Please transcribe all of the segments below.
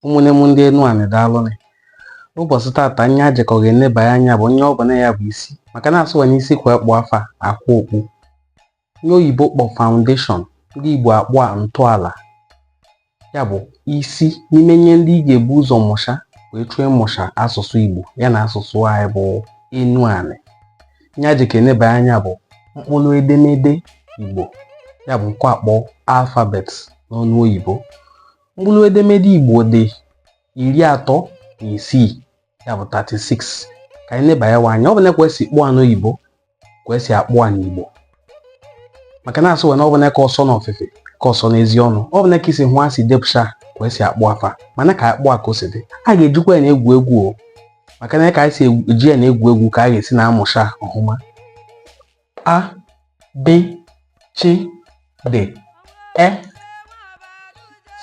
Ụmụnne m ndị Enuani, daalụnị. Ụbọchị tata nye ajekọ ga-enebanye anya bụ nye ọ bụ na ya bụ isi, maka na asụwa n'isi kwa ekpu afa akwa okpu. Nye oyibo kpọ foundation, ndị Igbo akpọ a ntọala. Ya bụ isi n'ime nye ndị ị ga-ebu ụzọ mụcha wee chọọ ịmụcha asụsụ Igbo ya na asụsụ anyị bụ Enuani. Nye ajekọ enebanye anya bụ mkpụrụ edemede Igbo, ya bụ nke akpọ alphabet n'ọnụ oyibo. Mkpụrụ edemede Igbo dị 36, ya bụ 36. Ka anyị nebanyewa anya, ọ bụ na kwesị kpụọ a n'oyibo kwesị akpụ a n'Igbo, maka na asụ na ọ bụ na ka ọsọ na ofufe ka ọsọ n'ezi ọnụ, ọ bụ na ka isi hụ asị depụcha kwesị akpụ afa, mana ka akpụ a ka o si dị. A ga-ejikwa ya na egwu egwu o, maka na ka anyị si eji ya na egwu egwu ka a ga-esi na amụcha ọhụma. A, B, C, D, E,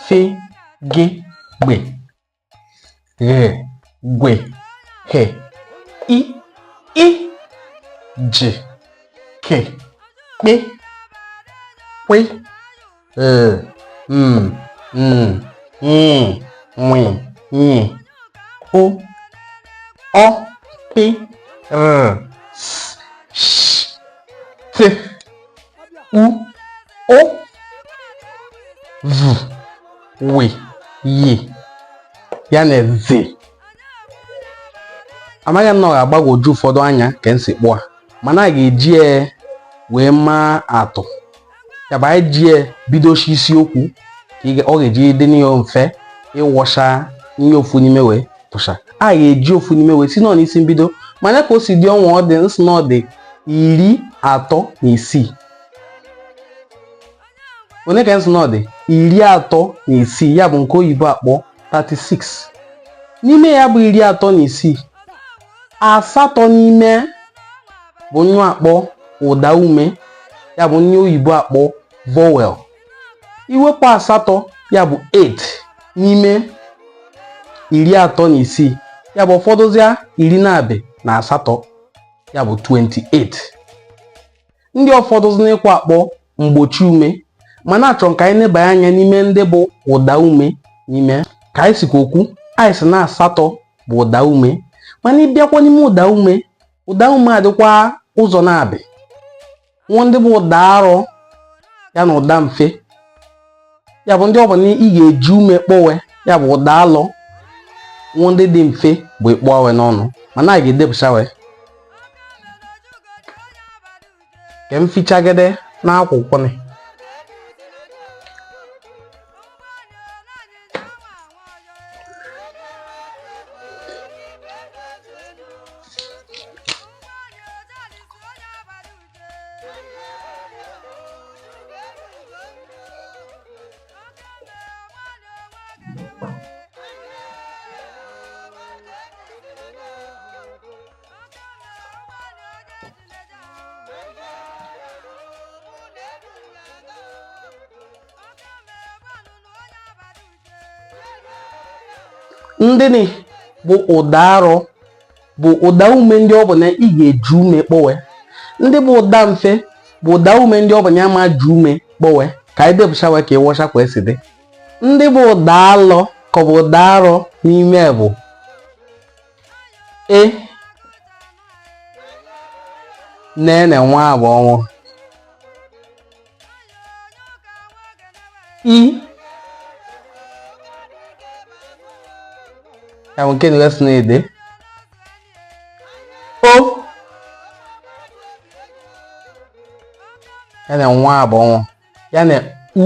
F, G, B, Gh, Gw, H, I, I, J, K, Kp, Kw, L, M, N, Ñ, Nw, Ny, O, Ọ, P, R, S, Sh, T, U, O, V, W, Y, ya na Z. Amaghị m na ọ ga-agbagwoju ụfọdụ anya ka m si kpụọ, mana a ga-eji ya wee maa atụ. Ya bụ anyị ji ya bidochi isiokwu ka ọ ga-eji dị n'ihe mfe ịwọcha ihe ofu n'ime wee tụcha. A ga-eji ofu n'ime wee si nọ n'isi mbido, mana ka o si dị ọnwa ọ dị nsị na ọ dị 36. Onye ka nsị na ọ dị 36, ya bụ nke oyibo akpọ 36. N'ime ya bụ 36, 8 n'ime bụ nyụ akpọ ụda ume, ya bụ nye oyibo akpọ vowel. Iwepụ 8, ya bụ 8 n'ime 36, ya bụ ụfọdụzịa 28, ya bụ 28. Ndị ụfọdụ n'ịkwa akpọ mgbochi ume, mana achọrọ ka anyị nebanye anya n'ime ndị bụ ụda ume. N'ime ka anyị sikwa okwu, anyị si na 8 bụ ụda ume, mana ịbịakwa n'ime ụda ume, ụda ume adịkwa ụzọ na-abị nwụọ ndị bụ ụda arọ ya na ụda mfe, ya bụ ndị ọ bụ na ị ga-eji ume kpọwe, ya bụ ụda alọ. Nwụọ ndị dị mfe bụ ịkpọwe n'ọnụ, mana a ga-edepụchawe ka m fichagide n'akwụkwọ ni. Ndị ni bụ ụda arọ bụ ụda ume ndị ọ bụ na ị ga-eji ume kpọwe. Ndị bụ ụda mfe bụ ụda ume ndị ọ bụ na ya ma ji ume kpọwe. Ka anyị depụchawe ka ịwọcha ka esi dị. Ndị bụ ụda alọ ka ọ bụ ụda arọ n'ime bụ e, nne na nwa bụ ọnwụ, i, ya bụ nke na na-ede o, ya na nwa bụ ọnwụ, ya na u.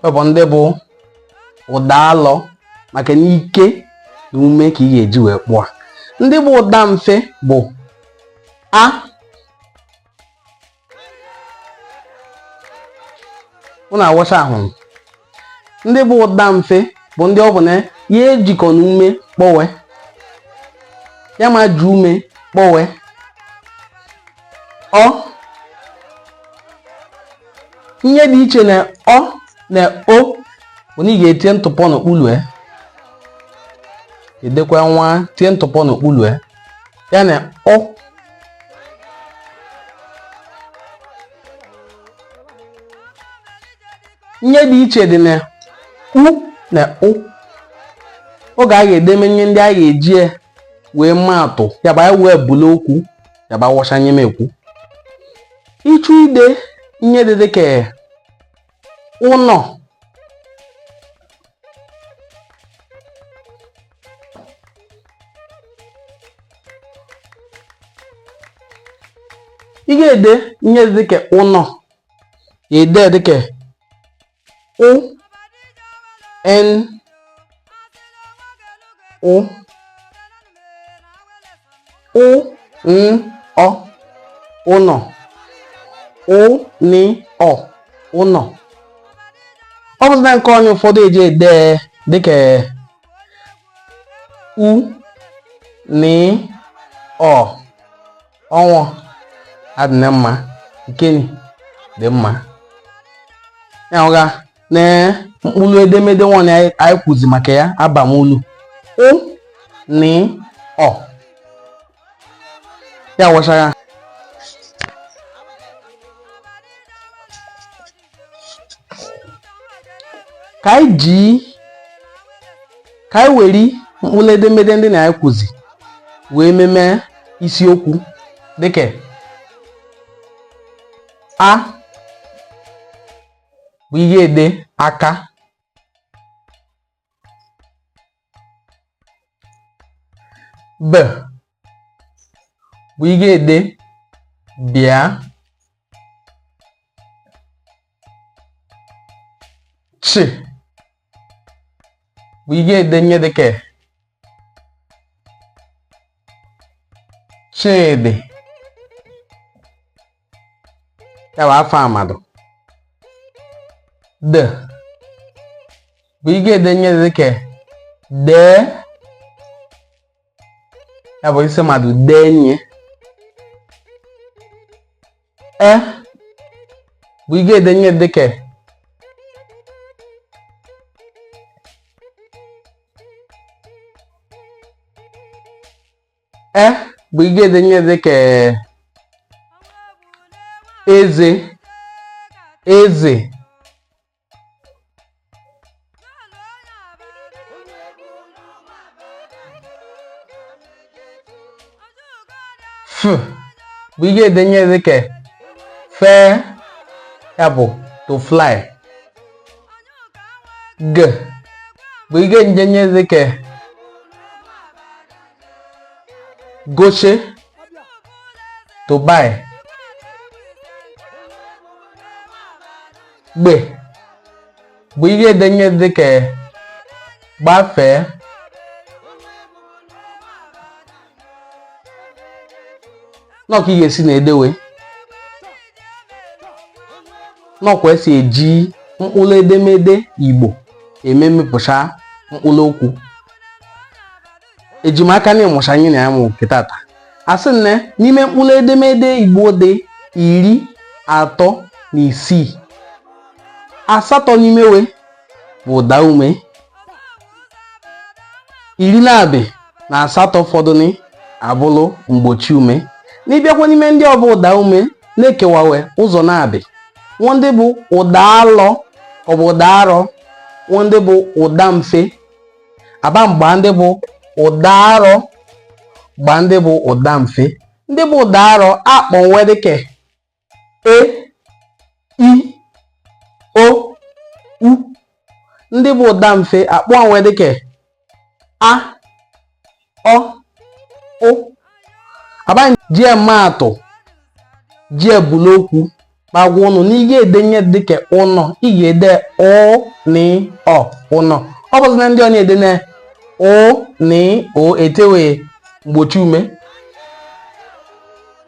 Ọ bụ ndị bụ ụda alọ, maka na ike na ume ka ị ga-eji wee kpụọ. Ndị bụ ụda mfe bụ a, ụnụ awọcha ahụ. Ndị bụ ụda mfe bụ ndị ọ bụ na ya ejikọ na ume kpọwe, ya ma ji ume kpọwe. Ọ ihe dị iche na ọ na o bụ na ị ga-etinye ntụpọ n'okpuru ya, edekwa nwa tie ntụpọ n'okpuru ya, ya na ọ. Ihe dị iche dị na U na ụ. Oge a ga-edeme nye ndị a ga-eji wee maa atụ, ya bụ anyị wee bulu okwu, ya bụ awọcha nye m ekwu. Ịchọ ide ihe dị dịka ụnọ, ị ga-ede ihe dị dịka ụnọ, ede dịka ụ n ụ ụ n ọ, ụnọ, ụ n ọ, ụnọ. Ọ bụzi na nke onye ụfọdụ eji ede dịka u n ọ, ọnwụ adịna mma, nke dị mma. Ya ụgha na mkpụrụ edemede nwanne anyị kwuzi maka ya abamulu ụ n ọ ya wachara. Ka anyị ji ka anyị were mkpụrụ edemede ndị na anyị kwuzi wee meme isiokwu dịka a bụ ihe ede aka, b bụ ihe ede bịa, ch bụ ihe ede nye dịka Chidi, ya bụ afa amadụ, d bụ ị ga-edenye dịka dee, ya bụ isi mmadụ dee nye, e bụ ị ga-edenye dịka e bụ ị ga-edenye dịka eze, eze. F bụ ị ga-edenye dịka fee, ya bụ to fly. G bụ ị ga-edenye dịka goche, to buy. Gbe bụ ị ga-edenye dịka gbafee. Nọ ka ị ga-esi na-edewe nọkwa esi eji mkpụrụ edemede Igbo eme mmepụcha mkpụrụ okwu. Eji m aka na ịmụcha anyị na ya mụ nke tata. Asị nne n'ime mkpụrụ edemede Igbo dị 36, 8 n'ime we bụ ụda ume, 28 fọdụ ni abụlụ mgbochi ume. N'ịbịakwa n'ime ndị ọbụ ụda ume na-ekewawe ụzọ na-abị, nwa ndị bụ ụda alọ ọ bụ ụda arọ, nwa ndị bụ ụda mfe, aba mgba ndị bụ ụda arọ gba ndị bụ ụda mfe. Ndị bụ ụda arọ akpọnwe dịka e, i, o, u. Ndị bụ ụda mfe akpọnwe dịka a, ọ, ụ. Aba ji eme atụ ji ebulu okwu gbagwa ụnụ na ị ga-edenye dịka ụnọ, ị ga-ede ụ na ọ, ụnọ. Ọ bụzi na ndị ọ na-ede na ụ na o etewe mgbochi ume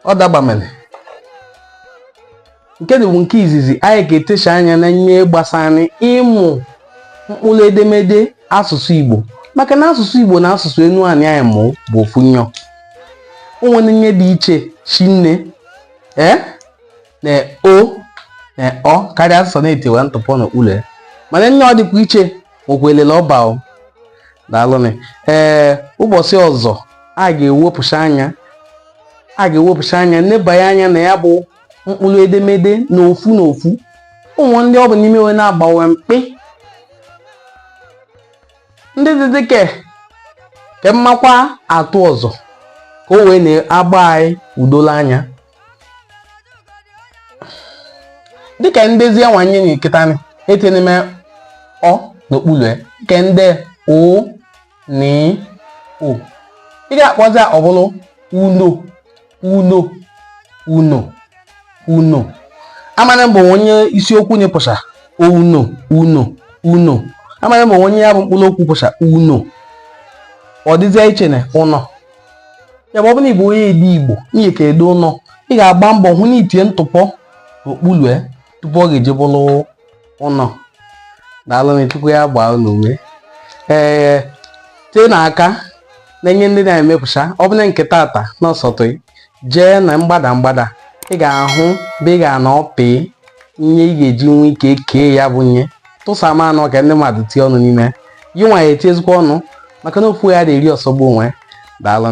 ọ dabamere. Nke dị bụ nke izizi anyị ga-etecha anya na ihe gbasara ịmụ mkpụrụ edemede asụsụ Igbo, maka na asụsụ Igbo na asụsụ enu anị anyị mụ bụ ofu nyọ. O nwere ihe dị iche chinne ee na o na ọ karịa asụsụ na-etewe ntụpọ n'okpuru ya, mana nye ọ dịkwa iche nwekwelele ọba o. Daalụnị. Ee, ụbọchị ọzọ a ga-ewepụcha anya, a ga-ewepụcha anya nebanye anya na ya bụ mkpụrụ edemede n'ofu n'ofu. Ụmụ ndị ọ bụ n'ime we na-agbanwe mkpị Ndị dị dịka ke mmakwa atụ ọzọ ka o wee na-agba anyị udola anya dịka ndezi anwanye na nkịta etinye ọ n'okpuru ya nke ndị o na o ị ga-akpọzi ọ bụrụ uno uno uno uno. Amana mbụ onye isiokwu nyepụcha uno uno uno. Amana mbụ onye ya bụ mkpụrụ okwu pụcha uno, ọ dịzie iche na ụnọ. Ya bụ, ọ bụrụ na ị bụ onye ede Igbo ihe ka ede ụnọ, ị ga-agba mbọ hụ na itinye ntụpọ n'okpuru ya tupu ọ ga-eji bụrụ ụnọ. Daalụ na Chukwu ya gbaa unu ume. Ee, tie n'aka na-enye ndị na-emepụcha ọ bụla nke tata n'ọsọtụ. Jee na mgbada mgbada, ị ga-ahụ ebe ị ga-anọ pịị nye ị ga-eji nwee ike kee ya bụ nye tụsa ma anọ ka ndị mmadụ tie ọnụ n'ime yi nwa ya etiezikwa ọnụ, maka na ofu ya na-eri ọsọgbu onwe. Daalụ.